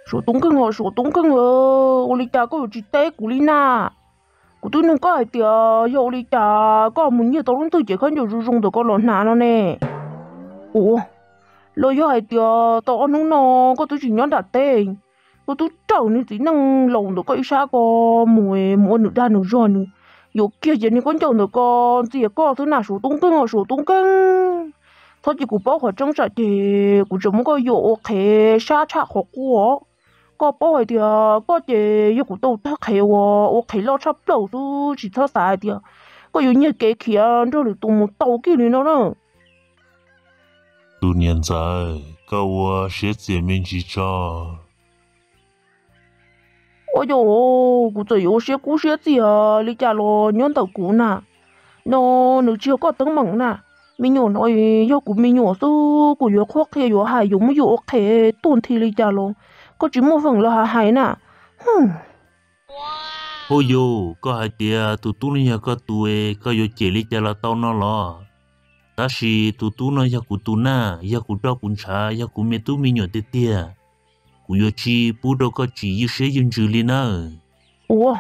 Suav tub nkeeg os, Suav tub nkeeg, ua li cas koj yuav tsis teb kuv li na? Kuv twb nug koj hais tias yog ua li cas koj mus nyiag tau lub ntwg cev khaub ncaws zoo zoo ntawm ko los hnav no ne. Ua, los yog hais tias tau ob hnub no koj twb tsis nyob nram teb, koj twb raws niag txiv neej laus ntawm koj ib sab ko mus, mus ua nws dag nws zog, nws yuam kiag ces niag khaub ncaws ntawm ko ntxias koj xwb na, Suav tub nkeeg os, Suav tub nkeeg. Txhob cia kuv paub qhov tseeb tsam ces kuv tseem muab koj yuam ua qhev sab tshaj qhov quaj. Koj paub hais tias koj ces yog kuv tau tag qhev uas ua qhev loj tshaj plaws xwb, tsis txhob xav hais tias koj yuav nyiag kev khiav nrog lwm tus mus tau kiag li no na. Tus niam ntxawm, koj ua siab txias me ntsis tso. Ua cas kuv txawm yuav ua siab kub siab txias li cas los nyob ntawm kuv na, no nws tsis yog koj teeb meem na. Me nyuam no yog kuv me nyuam xwb, kuv yuav qhuab qhia yuav hais yuav muab yuam ua qhev tuag nthi li cas los koj tsis muaj feem los hais hais na. Huj yus, koj hais tias tus tub no yog koj tus, koj yuav cem li cas los tau no los? Tab sis tus tub no yog kuv tus na, yog kuv roj kuv ntshav, yog kuv me tub me nyuam tiag tiag. Kuv yuav tsis pub rau koj tsim ywj siab ywj ntsws li nawb. Ua,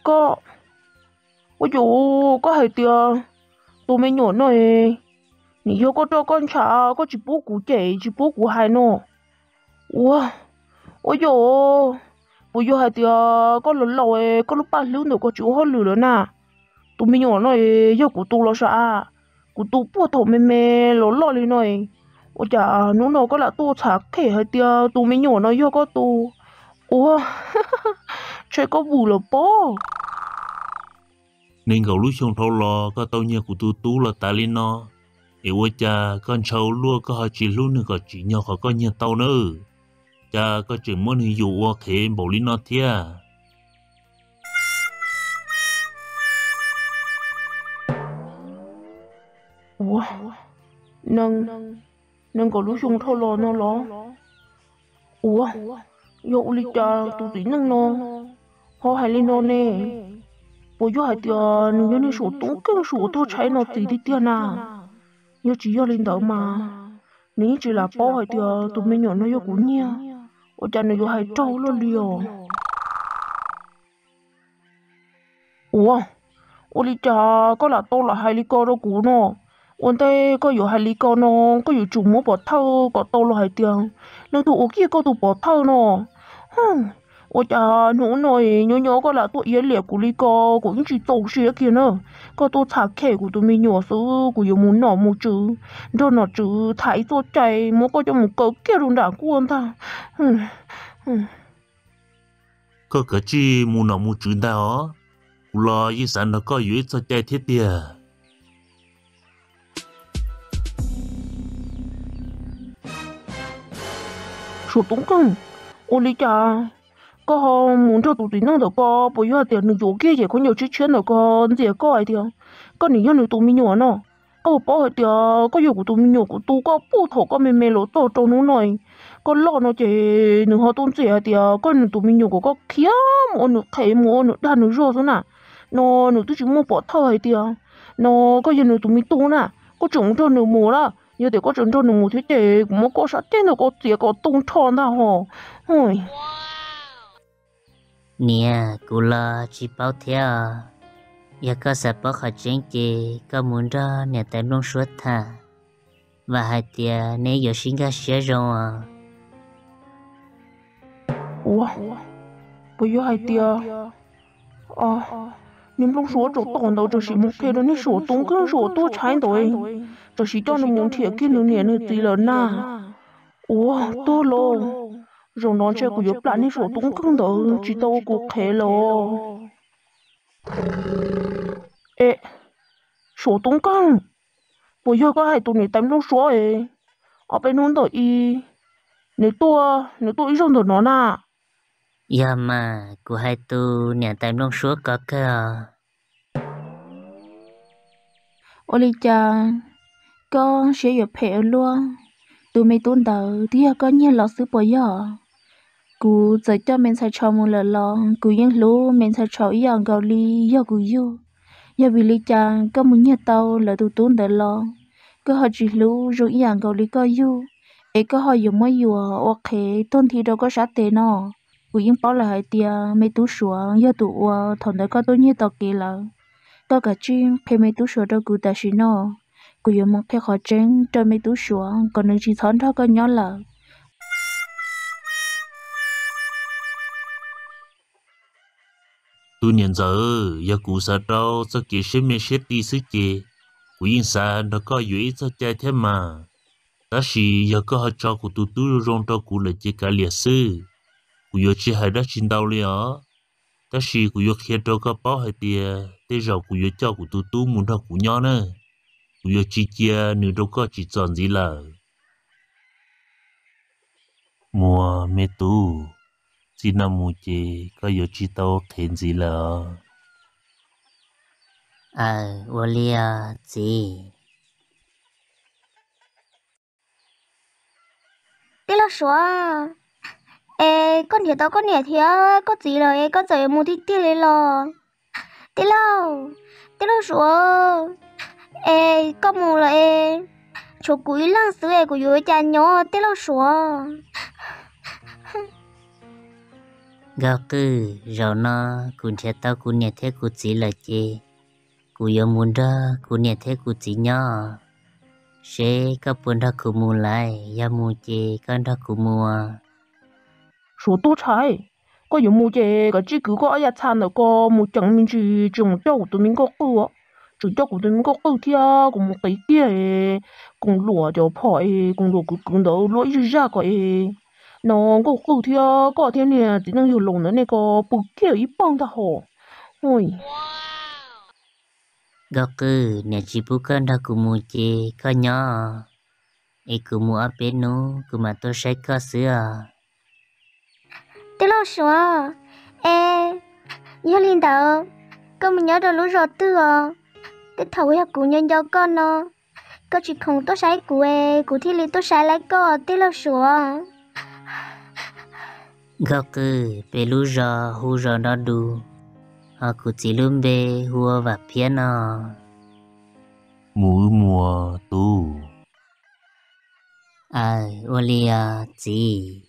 koj, ua cas koj hais tias tus me nyuam no, nws yog koj roj koj ntshav, koj tsis pub kuv cem tsis pub kuv hais no? Ua, ua cas, puas yog hais tias koj los laus, koj lub paj hlwb ntawm ko tsis ua hauj lwm lawm na? Tus me nyuam no yog kuv tus los sav, kuv tus puag thaum me me los loj li no. Ua cas hnub no koj lam tuaj txhav khem hais tias tus me nyuam no yog koj tus? Ua, tshaib koj vwm lawm pob. Nees nkaum lub xyoo dhau los koj tau nyiag kuv tus tub los tas li no, es ua cas koj ntshaw luaj koj ho tsis hlub nws kom tsim nyog qhov koj nyiag tau nawb? Cas koj tseem muab nws yuam ua qhev npaum li no thiab? Ua, nees nkaum lub xyoo dhau los no los? Ua, yog ua li cas tus txiv neej no ho hais li no ne? Puas yog hais tias nws yog niag Suav tub nkeeg Suav tuag tshaib no txiv tiag tiag na? Yog tsis yog li ntawd mas nws yeej tsis lam paub hais tias tus me nyuam no yog kuv nyiag, ua cas nws yuav hais raug luaj li os? Ua, ua li cas koj lam tau lam hais li ko rau kuv no? Ua ntej koj yuav hais li ko no, koj yuav tsum muab pov thawj kom tau los hais tias leej twg ua kiag koj tus pov thawj no. Ua cas hnub no nyob nyob koj lam tuaj iab liam kuv li ko, kuv yeej tsis txaus siab kiag na. Koj tuaj txhav khem kuv tus me nyuam xwb, kuv yuav mus nom mus tswv, nrog nom tswv tham ib txoj cai muab koj coj mus kaw kiag rau nram nkuaj ntag. Koj kav tsij mus nom mus tswv ntag os, kuv los yeej xav nrog koj yuav ib txoj cai thiab tiag. Suav tub nkeeg, ua li cas koj ho mus nrog tus txiv neej ntawm ko? Puas yog tias nws yuav kiag ces khaub ncaws tshiab tshiab ntawm ko ntxias koj hais tias koj nim yog nws tus me nyuam no? Koj puas paub hais tias koj yog kuv tus me nyuam, kuv tu koj puag thaum koj me me los txog rau hnub no. Koj loj no ces nws ho tuaj ntxias hais tias koj yog nws tus me nyuam kom koj khiav mus ua nws qhev mus ua nws dag nws zog xwb na. No nws twb tsis muaj pov thawj hais tias no koj yog nws tus me tub na, koj tseem mus nrog nws mus lawm. Yog tias koj tseem nrog nws mus thiab ces kuv muab koj sab ceg ntawm ko txiav kom tu nrho ntag hos. Niam, kuv los tsis paub thiab os. Yog koj xav paub qhov tseeb ces koj mus nrog niam tais Nplooj Suab tham, vam hais tias neb yuav sib nkag siab zoo os. Ua, puas yog hais tias niag Nplooj Suab tsaus tom ntawd tam sim mus qhia rau niag Suav tub nkeeg Suav tuag tshaib ntawd, tam sim coj nws mus nrhiav kiag nws niam nws txiv lawm na? Ua, tuag lauj, zaum no ntshe kuv yuav plam niag Suav tub nkeeg ntawd tsis tau ua kuv qhev lawm. E, Suav tub nkeeg, puas yog koj hais tus niam tais Nplooj Suab es ob peb hnub ntawm i nws tuaj, nws tuaj ib zaug ntawm no na? Yog mas, kuv hais tus niam tais Nplooj Suab ko kawg os. Ua li cas koj siab yuav phem ua luaj? Tus me tub ntawd twb yog koj nyiag los xwb puas yog? Kuv txawm coj me ntxhais tshau mus lawm los kuv yeej hlub me ntxhais tshau ib yam nkaus li yog kuv yug. Yog vim li cas koj mus nyiag tau lawv tus tub ntawd los, koj ho tsis hlub zoo ib yam nkaus li koj yug, es koj ho yuav muab yuam ua qhev tuag nthi rau koj sab tes no. Kuv yeej paub lawm hais tias me tub Suav yog tus ua thaum ntawd koj tuaj nyiag tau kev lawm. Koj kav tsij qhia me tub Suav rau kuv tam sim no, kuv yuav mus qhia qhov tseeb rau me tub Suav kom nws tsis txhob nrog koj nyob lawm. Tus niam ntxawm, yog kuv xav rau txoj kev siab me siab ti xwb ces kuv yeej xav nrog koj yuav ib txoj cai thiab mas. Tab sis yog koj ho tso kuv tus tub zoo zoo rau kuv lawm ces kav liam xwb. Kuv yuav tsis hais dab tsi ntau li os. Tab sis kuv yuav qhia rau koj paub hais tias tej zaum kuv yuav coj kuv tus tub mus nrog kuv nyob na. Kuv yuav tsis cia nws rau koj tsis txom ntxiv lawm. Muas me tub, txij no mus ces koj yuav tsis tau qhev ntxiv lawm os. Aws, ua li os txiv. Tij laug Suav, es koj nrhiav tau koj niam thiab koj txiv lawm es koj txawm yuav mus tiag tiag li los? Tij laug, tij laug Suav, es koj mus lawm es tshuav kuv ib leeg xwb es kuv yuav ua cas nyob tij laug Suav? Nkauj Qwj, zaum no kuv nrhiav tau kuv niam thiab kuv txiv lawm ces kuv yuav mus nrog kuv niam thiab kuv txiv nyob, seb koj puas nrog kuv mus lawm, yog mus ces koj nrog kuv mus. Suav tub ntxhais, koj yuav mus ces kav tsij kwv koj ob yav txha ntawm ko mus ceev me ntsis, tsis mus coj kuv tus me Nkauj Qwj, tseem coj kuv tus me Nkauj Qwj thiab kuv mus qiv kiag koom luam cov phom es koom luam kwv kwv ntawd luaj ib zaj zaj ko es no Nkauj Qwj thiab koj thiab niag txiv neej yawg laus ntawd nej ko pw kiag ib pawg ntag hos. Nkauj Qwj, niam tsis pub koj nrog kuv mus ces koj nyob, es kuv mus ob peb hnub kuv mam tuaj saib koj xwb os. Tij laug Suav, es yog li ntawd koj mus nyob rau lub zos twg os? Tej thaum yog kuv nco nco koj no, koj tsis khoom tuaj saib kuv es kuv thiaj li tuaj saib laib koj tij laug Suav. Nkauj Qwj, peb lub zos hu zos Nrov Dus, ho kuv txiv lub npe hu ua Vam Phiab no. Mus wb mus tub. Aws, ua li os txiv.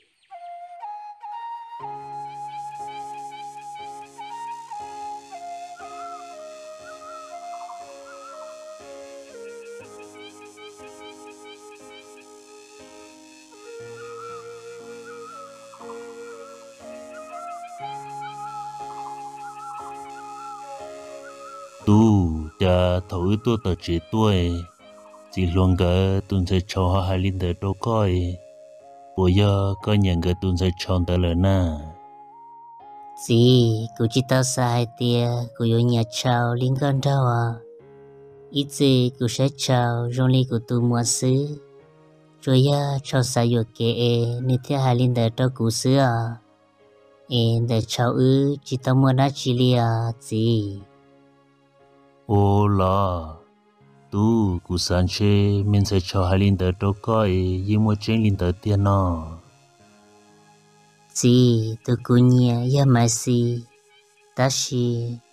Tub, cas thaum wb tuaj tom tsev tuaj, txiv hluas nkawd tus ntxhais tshau ho hais li ntawd rau koj, puas yog koj nyiam nkawd tus ntxhais tshau ntawd lawm na? Txiv, kuv tsis tau xav hais tias kuv yuav nyiam tshau li nkauj nraug os. Ib txwm kuv saib tshau zoo li kuv tus muam xwb, tsuas yog tshau xav yuam kev es nws thiaj hais li ntawd rau kuv xwb os. Es ntawm tshau wb tsis tau muaj dab tsi li os txiv. Ua los, tub, kuv xav ntshe me ntxhais tshau hais li ntawd rau koj es yeej muaj tseeb li ntawd tiag no. Txiv, tus kuv nyiam yog Maiv Xis, tab sis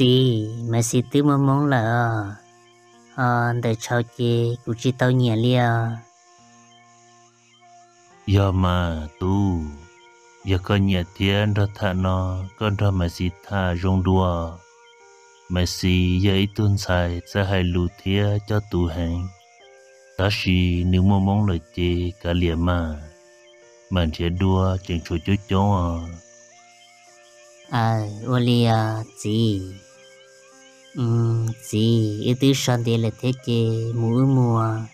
Txiv, Maiv Xis twb muaj hmoob lawm os, ho ntawm tshau ces kuv tsis tau nyiam li os. Yog mas tub, yog koj nyiam thiab nrog tham no, koj nrog Maiv Xis tham zoo dua. Maiv Xis yog ib tug ntxhais txawj hais lus thiab coj tus heev, tab sis nws muaj hmoob lawm ces kav liam mas, mam nrhiav dua tseem tshuav coob coob os. Aws, ua li os txiv. Txiv, wb twb so ntev lawm thiab ces mus wb mus.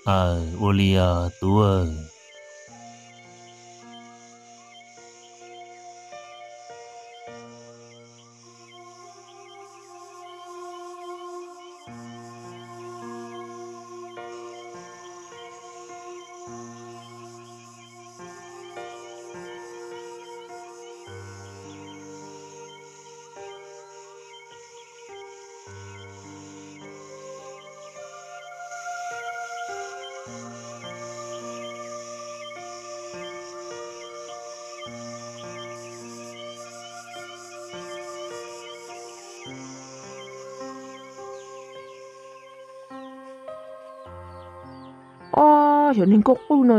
Aws, ua li os tub. Ob, xyov niag Nkauj Qwj no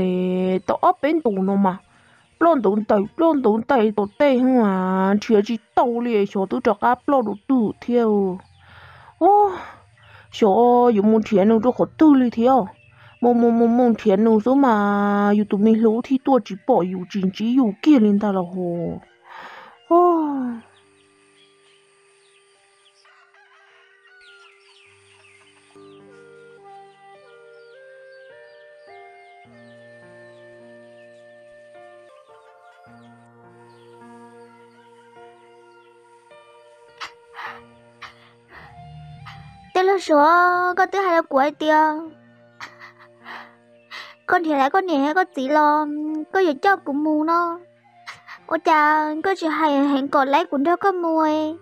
tau ob peb ntus no mas ploj ntawd ntais ploj ntawd ntais tom tej, nrhiav tsis tau li, xyov twb rov qab ploj dua twg thiab. Xyov yuav mus nrhiav nws rau qhov twg li thiab. Mus mus mus mus nrhiav nws xwb mas yus tus me hlub thiaj tuaj tsis pom yus, tsis ntsib yus kiag li ntag los ho. Tij laug Suav, koj twb hais rau kuv hais tias koj nrhiav tau koj niam koj txiv los koj yuav coj kuv mus no. Ua cas koj tsis hais heev kom lawv kuv nrog koj mus,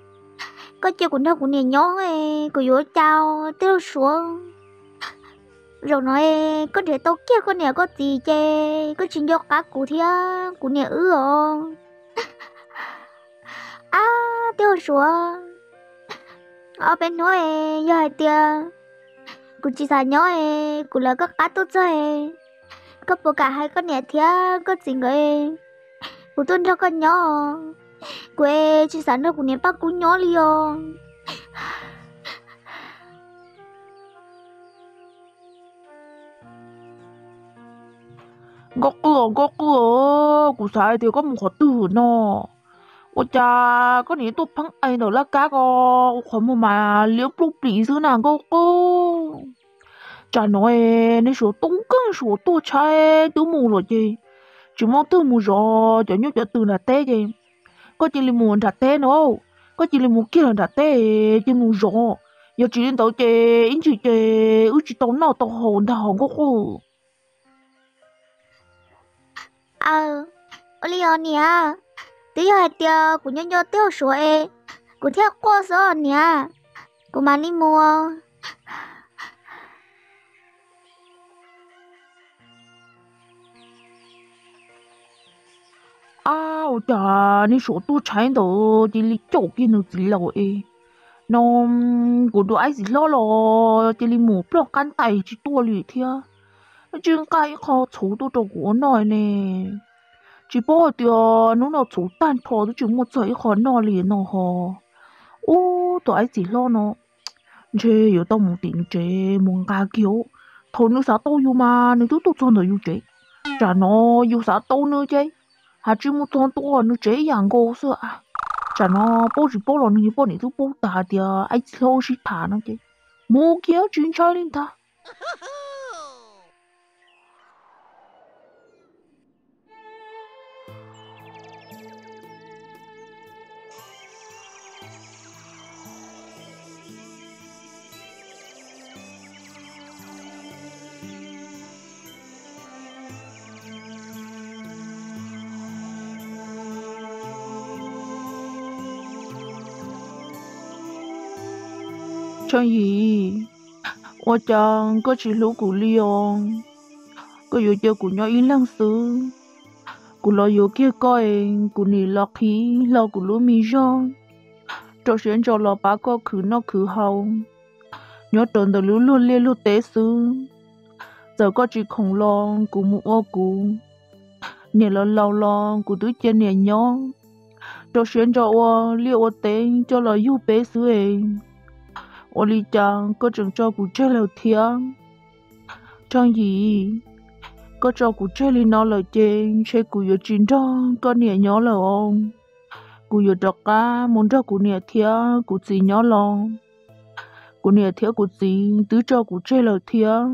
koj cia kuv nrog kuv niam nyob, kuv yuav ua cas, tij laug Suav? Zaum no koj nrhiav tau kiag koj niam koj txiv ces koj tsis nco qab kuv thiab kuv niam wb os. Ab, tij laug Suav, ob peb hnub yog hais tias kuv tsis xav nyob, kuv lawv koj qab tuaj txog, koj puas kam hais koj niam thiab koj txiv nkawd kuv tuaj nrog koj nyob? Kuv tsis xav nrog kuv niam pab kub nyob li os. Nkauj Qwj, Nkauj Qwj, kuv xav hais tias koj mus qhov twg no? Ua cas koj niam tuaj pheej ais ntawm laj kab ko, ua qhov muag mas liab pluj plis xwb na Nkauj Qwj. Tsam no nej Suav tub nkeeg Suav tuag tshaib twb mus lawm ces tsis muaj twg mus zov cov nyuj cov twm nram teb ces koj cia li mus nram teb no, koj cia li mus kiag nram teb ces mus zov. Yog tsis li ntawd ces ib ntsis ces wb tsis tau noj tau haus ntag hos Nkauj Qwj. Aw, ua li os niam, twb yog hais tias kuv nyob nco tij laug Suav es kuv thiaj quaj xwb os niam, kuv mam li mus. Ab, ua cas nej Suav tuaj tshaib ntawd cia li caum kiag nws txiv laus es no, kuv tus aib txiv hlob los cia li mus ploj qab ntais tsis tuaj li thiab. Tsis nqa ib qho txhuv tuaj rau kuv ua noj ne. Tsis paub hais tias hnub no txhuv tag nrho twb tsis muaj txog ib qho noj li no ho. Ub, tus aib txiv hlob no ntshe yuav tau mus tim nws tsev mus nqa kiag. Thaum nws xav tau yus mas nws twb tuaj txog ntawm yus tsev. Tsam no yus xav tau nws ces ha tsis mus txog ntua nws tsev ib yam nkaus xwb. Tsam no paub tsis paub los nws niag poj niam twb paub tag hais tias aib txiv hlob sib tham no ces mus kiag tsis ntshai li ntag. Tsheej Yim, ua cas koj tsis hlub kuv li os? Koj yuav cia kuv nyob ib leeg xwb. Kuv los yuav kiag koj es kuv nim los qhib hlo kuv lub me zog, rau siab ntso los pab koj khwv noj khwv haus, nyob rau ntawm lub luag liaj luag teb xwb. Txawm koj tsis khoom los kuv mus ua kuv, niam los laus los kuv twb cia niam nyob, rau siab ntso ua liaj ua teb coj los yug peb xwb es. Ua li cas koj tseem tso kuv tseg lawm thiab? Tsheej Yim, koj tso kuv tseg li no lawm ces ntshe kuv yuav tsis nrog koj niam nyob lawm os. Kuv yuav rov qab mus nrog kuv niam thiab kuv txiv nyob los kuv niam thiab kuv txiv twb tso kuv tseg lawm thiab.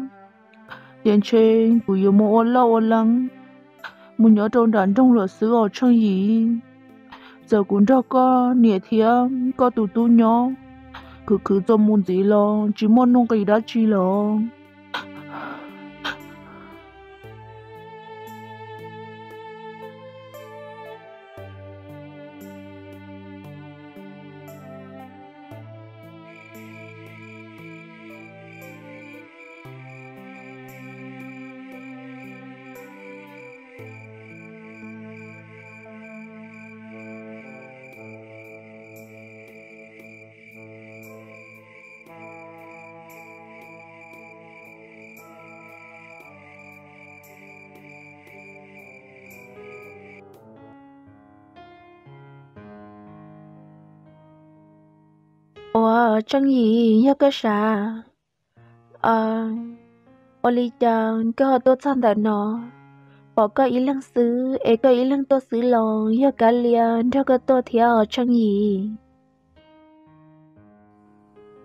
Ces ntshe kuv yuav mus ua loj ua leeb, mus nyob rau nram nroog lawm xwb os Tsheej Yim. Txawm kuv nrog koj niam thiab koj tus tub nyob, khwv khwv txuas mus ntxiv los tsis muaj nuj nqis dab tsi lawm. Ua, Tsheej Yim, yog koj sav? Ua li cas koj ho tuaj txog ntawm no? Pom koj ib leeg xwb es koj ib leeg tuaj xwb los yog Kab Lia nrog koj tuaj thiab os Tsheej Yim?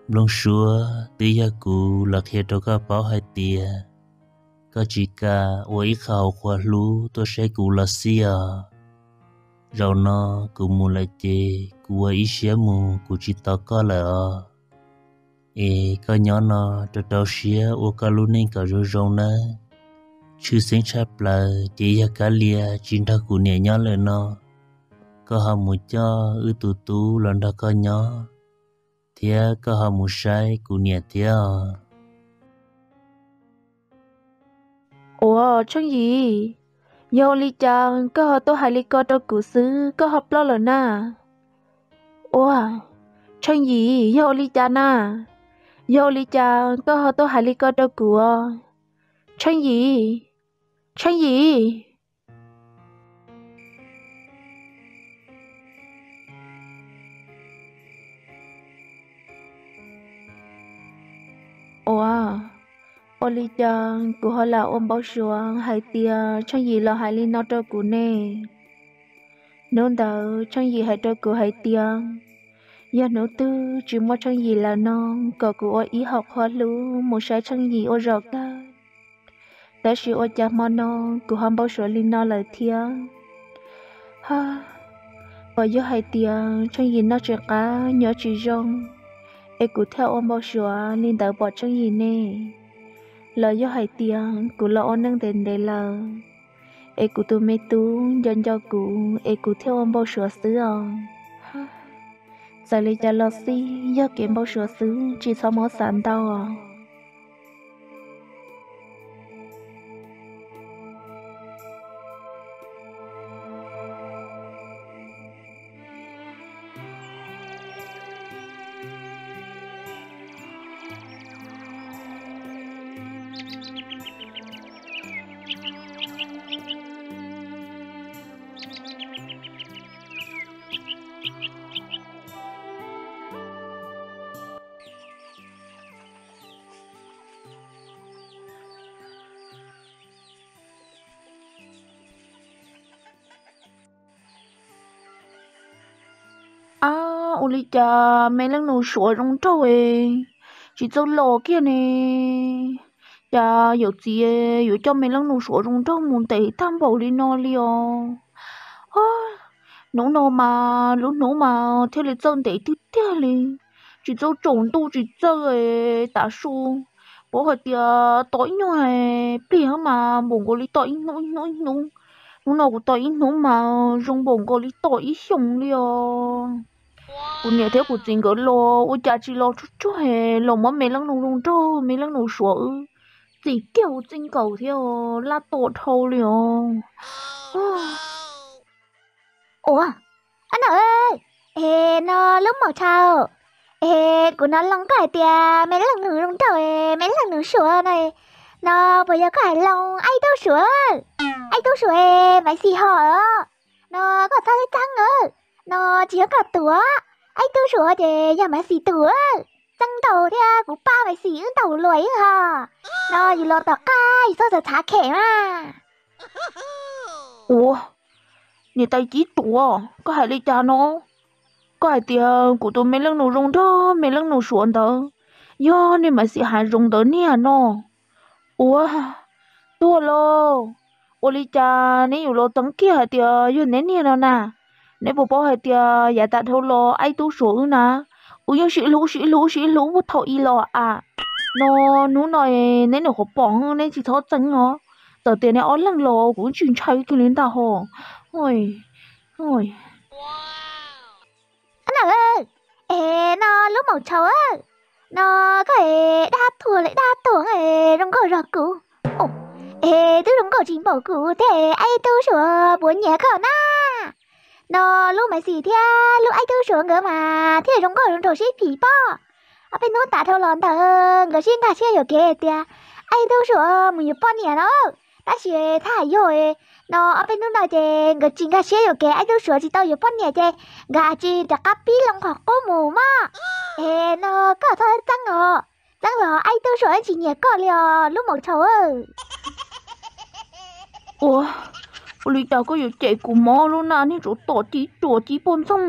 Nplooj Suav, twb yog kuv los qhia rau koj paub hais tias koj tsis kam ua ib qho hauv qhua hlub tuaj saib kuv los xij os. Zaum no kuv mus lawm ces kuv ua ib siab mus kuv tsis tos koj lawm os. Es koj nyob no rau rau siab ua koj lub neej kom zoo zoo nawb. Tshwj xeeb tshaj plaws ces yog Kab Lia tsis nrog kuv niam nyob lawm no, koj ho mus coj wb tus tub los nrog koj nyob, thiab koj ho mus saib kuv niam thiab os. Ua, Tsheej Yim, yog ua li cas koj ho tuaj hais li ko rau kuv xwb, koj ho ploj lawm na? Ua, Tsheej Yim, yog ua li cas na? Yog ua li cas koj ho tuaj hais li ko rau kuv? Tsheej Yim, Tsheej Yim. Ua, ua li cas kuv ho lam ua npau suav hais tias Tsheej Yim los hais li no rau kuv ne? Hnub ntawd Tsheej Yim hais rau kuv hais tias yog hnub twg tsis muaj Tsheej Yim lawm no kom kuv ua ib hom qhua hlub mus saib Tsheej Yim ua zaum kawg. Tab sis ua cas hmo no kuv ho npau suav li no lawm thiab. Hos, puas yog hais tias Tsheej Yim noj tsis qab nyob tsis zoo es kuv thiaj ua npau suav li ntawd pom Tsheej Yim ne? Los yog hais tias kuv los ua neej ntev ntev lawm es kuv tus me tub nco nco kuv es kuv thiaj ua npau suav xwb os. Txawm li cas los xij yog kev npau suav xwb tsis txhob muab xav ntau os. Ab, ua li cas me leej nus suav zoo nraug es tsis txawj los kiag ne? Cas yawm txiv yuav coj me leej nus suav zoo nraug mus ntev tag npaum li no li os? Hnub no mas lub hnub mas thiaj li txawj ntev tiag tiag li, tsis txawj tsaus ntuj tsis txawj tav su. Paub hais tias tos ib nyuag pliag mas npaum nkaus li tos ib hnub ib hnub ib hnub. Hnub no kuv tos ib hnub mas zoo npaum nkaus li tos ib xyoos li os. Kuv niam thiab kuv txiv nkawd los ua cas tsis los tsuag tsuag, los muab me leej nus zoo nraug me leej nus suav wb txim kiag hauv txij nkaus thiab laj tos dhau li os. Ua, ab nawm, es no lub maum tshau, es kuv hnov loo koj hais tias me leej nus zoo nraug me leej nus suav no, no puas yog koj hais loo aib tub suav? Aib tub suav Maiv Xis ho no, koj txhob txeeb, no tsis yog koj tus, aib tub suav ces yog Maiv Xis tus. Txeeb ntau thiab kuv pab Maiv Xis wb ntaus luag ib ho. No yus los tom qab yus txhob txhav txhav khem mas. Ua, niam tais Cib Tuam, koj hais li cas no? Koj hais tias kuv tus me leej nus zoo nraug me leej nus suav ntawd yog niag Maiv Xis hav zoov ntawd niag no? Ua, tuag lauj, ua li cas neb yuav los teeb kiag hais tias yog neb niag no na? Neb puas paub hais tias yav tas dhau los aib tub suav wb na, wb yeej sib hlub sib hlub sib hlub puag thaum ub los as. No hnub no neb nyuam qhuav pom neb tsis txhob txeeb os. Txawm tias neb ob leeg los kuv tsis ntshai kiag li ntag hos. Ab nawm, es no lub maum tshau, no koj dab tuag li dab tuag zoo nkauj zog kuv, es twb zoo nkauj tsis npaum kuv thiab aib tub suav puas nyiam koj na? No lub Maiv Xis thiab lub aib tub suav nkawd mas thiaj zoo nkauj zoo nraug sib phim pob. Peb hnub tas dhau los ntawd nkawd sib nkag siab yuam kev tias aib tub suav mus yuav poj niam lawm. Tab sis thab yog no ob peb hnub no ces nkawd tsis nkag siab yuam kev Aib Tub Suav tsis tau yuav poj niam ces nkawd tsis rov qab pib loo qhov qub mus mog. Es no koj txhob txeeb os, txeeb los Aib Tub Suav tsis nyiam koj li os lub maum tshau. Ua, ua li cas koj yuav cem kuv mob lub na, nej tsuas tom tib ruam tib poj ntxoog.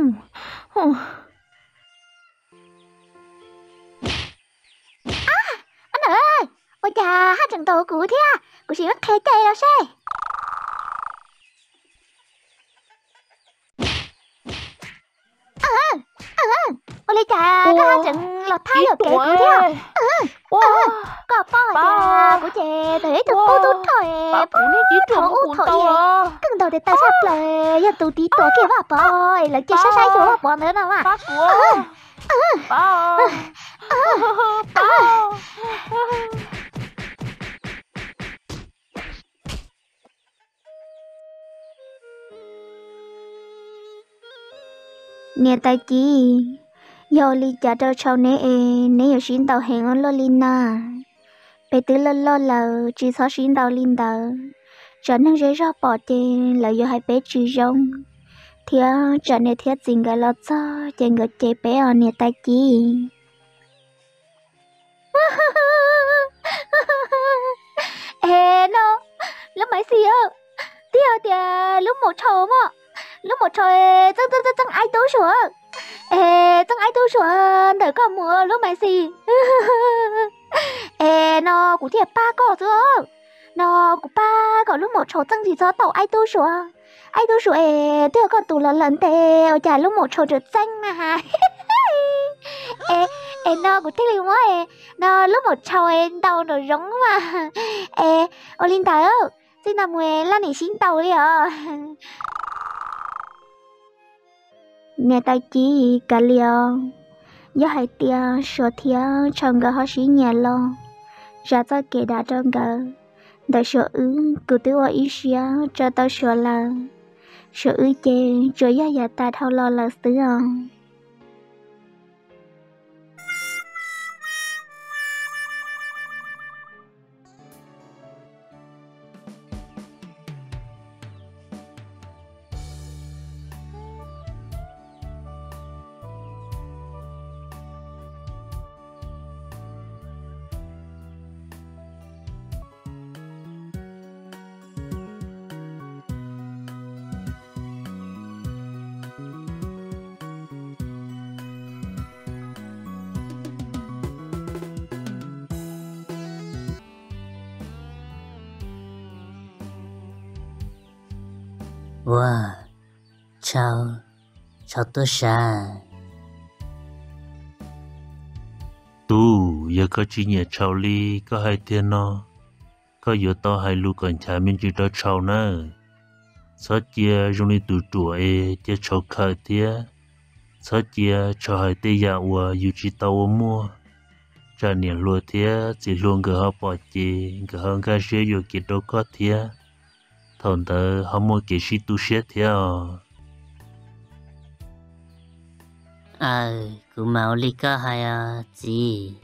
Ab, ua cas haj tseem ntaus kuv thiab, kuv sim muab qhia cai los seb. Ua li cas koj haj tseem los thab yuam kev kuv thiab. Koj paub hais tias kuv ces txawm yog ib tug qub tub rog, pab kuv niag tib ruam ub thaum ub keej ntaus tes taw saj plaws, yog tus tib tuam kiag Vaj Pov es lawv cia sab saib xyuas Vaj Pov ntawd no mas. Niam tais Ci, yog li cas rau tshau neb es neb yuav sib ntaus heev ua luaj li na? Peb twb loj loj lawm tsis txhob sib ntaus li ntawd, tsam neeg zej zog pom ces lawv yuav hais peb tsis zoo, thiab tsam niam thiab txiv nkawd los txog ces nkawd cem peb os niam tais Ci. Es no, lub Maiv Xis, twb yog tias lub maum tshau mog, lub maum tshau txeeb txeeb txeeb Aib Tub Suav, es txeeb Aib Tub Suav ntawm koj mus lub Maiv Xis. Es no kuv thiaj pab koj xwb, no kuv pab kom lub maum tshau txeeb tsis txhob tau Aib Tub Suav. Aib Tub Suav es twb yog koj tus los lawm ntev ua cas lub maum tshau tseem txeeb na has. Es no kuv thiaj li muab no lub maum tshau ntaus nraum zoov mas. Es ua li ntawd, txij no mus laj nim sib ntaus li os. Niam tais Ci, kav liam os, yog hais tias Suav thiab tshau nkawd ho sib nyiam los zam txoj kev dav rau nkawd, ntawm Suav wb kuv twb ua ib siab tso tau Suav lawm. Suav wb ces tsuas yog yav tas dhau los lawm xwb os. Ua, Tshau, Tshau tuaj sav. Tub, yog koj tsis nyiam Tshau li koj hais tiag no, koj yuav tau hais lus kom nchav me ntsis rau Tshau nawb. Txhob cia zoo li tus ruam es cia Tshau khawm thiab txhob cia Tshau hais tej yam uas yus tsis tau ua muaj, tsam niam hluas thiab txiv hluas nkawd ho pom ces nkawd ho nkag siab yuam kev rau koj thiab, thaum ntawd ho muaj kev sib tu siab thiab os. Aw, kuv mam ua li koj hais os txiv.